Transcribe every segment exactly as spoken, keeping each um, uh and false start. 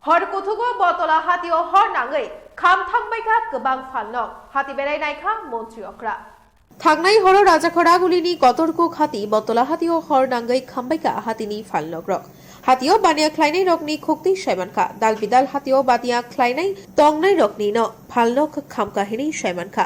Hor kuthugo Botola hatio hor nangwi khamthang baikha kwbang phalnok, hati berai naikha Montri Okra. Thangnai horo Rajakhor Agulini kotorkuk hati Botola hatio hor nangwi khambaikha hatini phalnokrok. Hatio baniya khlainairokni khuktwi saimankha, dal bidal hatio baniya khlainai tongnairoknino phalnok khamkha hinwi saimankha.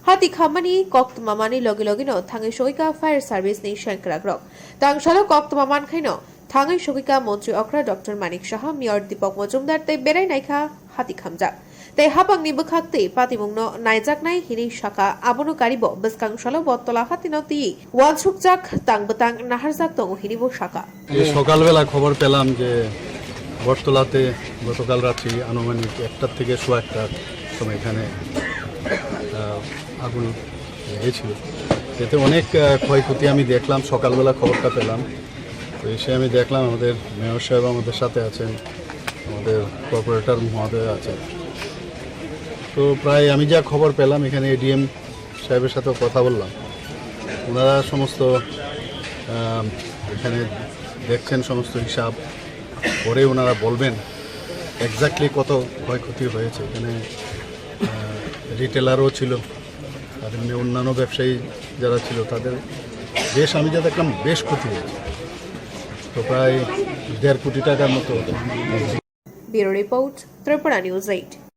Hati khammani koktwmamani logi logino thangwi sogwikha fire service ni sengkrakrok. Tangsalo koktwma mankhaino thangwi sogwikha Montri Okra Doctor Manik Saha, Mayor Deepak Majumdar tei berai naikha hati khamjak. Tei hapangni bwkhaktwi patimungno naijaknai hinwi sakha, abono karibo bwskang salo Botola hatino twi wansukjak tang bwtang naharjak tongo hinwibo sakha. এই সকালবেলা খবর পেলাম যে বটতলাতে গতকাল রাত্রি আনুমানিক একটার থেকে সোয়া একটার সময় এখানে, আহ, আগুন লেগেছিল। এতে অনেক, আহ, ক্ষয়ক্ষতি আমি দেখলাম, সকালবেলা খবরটা পেলাম। তো এসে আমি দেখলাম আমাদের মেয়র সাহেব আমাদের সাথে আছেন, আমাদের কর্পোরেটর মহোদয় আছেন। তো প্রায় আমি যা খবর পেলাম, এখানে এডিএম সাহেবের সাথেও কথা বললাম, ওনারা সমস্ত, আহ, এখানে দেখছেন সমস্ত হিসাব, পরে ওনারা বলবেন এক্স্যাক্টলি কত ক্ষয়ক্ষতি হয়েছে। এখানে, আহ, রিটেলারও ছিল, আর এমনি অন্যান্য ব্যবসায়ী যারা ছিল তাদের বেশ, আমি যা দেখলাম, বেশ ক্ষতি হয়েছে। তো প্রায় দেড় কোটি টাকার মতো। Bureau Report, Tripura News eight.